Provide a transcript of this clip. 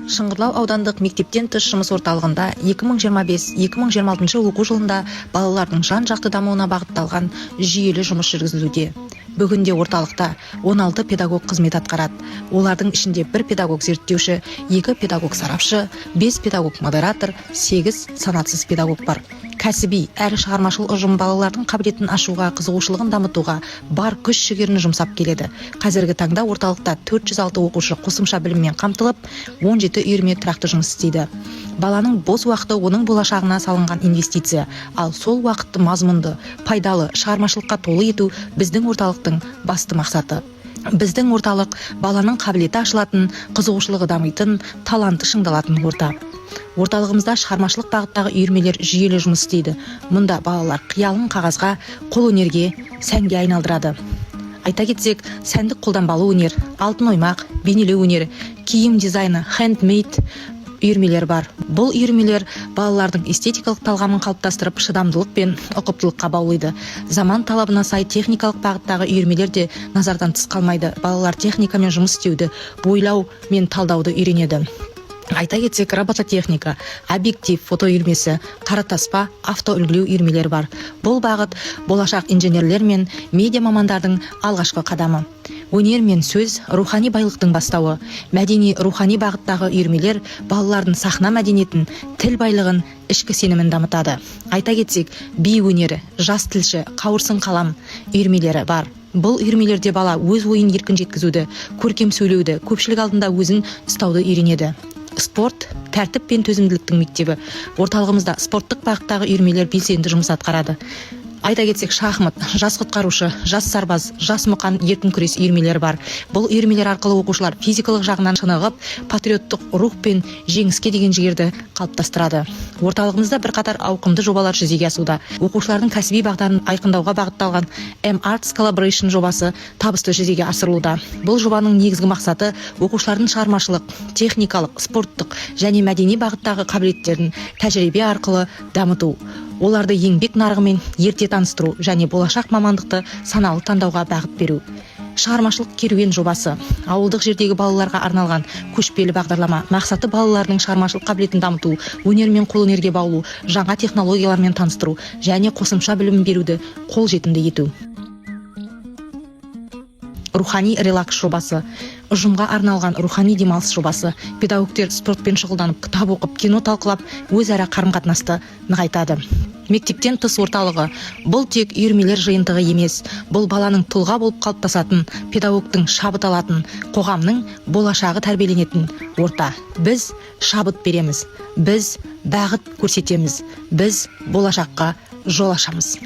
Шыңғырлау аудандық мектептен тыс жұмыс орталығында 2025-2026 оқу жылында балалардың жан-жақты дамуына бағытталған жүйелі жұмыс жүргізілуде. Бүгінде орталықта 16 педагог қызмет атқарады. Олардың ішінде бір педагог зерттеуші, екі педагог сарапшы, бес педагог модератор, сегіз санатсыз педагог бар. Кәсіби әрі шығармашыл ұжым балалардың қабілетін ашуға, қызығушылығын дамытуға бар күш жігерін жұмсап келеді. Қазіргі таңда орталықта 406 оқушы қосымша біліммен қамтылып, 17 үйірме тұрақты жұмыс істейді. Баланың бос уақыты — оның болашағына салынған инвестиция, ал сол уақытты мазмұнды, пайдалы, шығармашылыққа толы ету — біздің орталықтың басты мақсаты. Біздің орталық — баланың қабілеті ашылатын, қызығушылығы дамитын, таланты шыңдалатын орта. Орталығымызда шығармашылық бағыттағы үйірмелер жүйелі жұмыс істейді. Мұнда балалар қиялын қағазға, қолөнерге, сәнге айналдырады. Айта кетсек, сәндік қолданбалы өнер, алтын оймақ, бейнелеу өнері, киім дизайны, хендмейд үйірмелер бар. Бұл үйірмелер балалардың эстетикалық талғамын қалыптастырып, шыдамдылық пен ұқыптылыққа баулиды. Заман талабына сай техникалық бағыттағы үйірмелер де назардан тыс қалмайды. Балалар техникамен жұмыс істеуді, ойлау мен талдауды үйренеді. Айта кетсек, робототехника, объектив фото үйірмесі, қара таспа, автоүлгілеу үйірмелері бар. Бұл бағыт — болашақ инженерлер мен медиа мамандардың алғашқы қадамы. Өнер мен сөз — рухани байлықтың бастауы. Мәдени рухани бағыттағы үйірмелер балалардың сахна мәдениетін, тіл байлығын, ішкі сенімін дамытады. Айта кетсек, би өнері, жас тілші, қауырсын қалам үйірмелері бар. Бұл үйірмелерде бала өз ойын еркін жеткізуді, көркем сөйлеуді, көпшілік алдында өзін ұстауды үйренеді. Спорт — тәртіп пен төзімділіктің мектебі. Орталығымызда спорттық бағыттағы үйірмелер белсенді жұмыс атқарады. Айта кетсек, шахмат, жас құтқарушы, жас сарбаз, жас мұқан еркін күрес үйірмелері бар. Бұл үйірмелер арқылы оқушылар физикалық жағынан шынығып, патриоттық рух пен жеңіске деген жігерді қалыптастырады. Орталығымызда бірқатар ауқымды жобалар жүзеге асуда. Оқушылардың кәсіби бағдарын айқындауға бағытталған M Arts Collaboration жобасы табысты жүзеге асырылуда. Бұл жобаның негізгі мақсаты — оқушылардың шығармашылық, техникалық, спорттық және мәдени бағыттағы қабілеттерін тәжірибе арқылы дамыту, оларды еңбек нарығымен ерте таныстыру және болашақ мамандықты саналы таңдауға бағыт беру. Шығармашылық керуен жобасы — ауылдық жердегі балаларға арналған көшпелі бағдарлама. Мақсаты — балалардың шығармашылық қабілетін дамыту, өнер мен қолөнерге баулу, жаңа технологиялармен таныстыру және қосымша білім беруді қолжетімді ету. Рухани релакс жобасы — ұжымға арналған рухани демалыс жобасы. Педагогтер спортпен шұғылданып, кітап оқып, кино талқылап, өзара қарым қатынасты нығайтады. Мектептен тыс орталығы — бұл тек үйірмелер жиынтығы емес, бұл баланың тұлға болып қалыптасатын, педагогтың шабыт алатын, қоғамның болашағы тәрбиеленетін орта. Біз шабыт береміз, біз бағыт көрсетеміз, біз болашаққа жол ашамыз.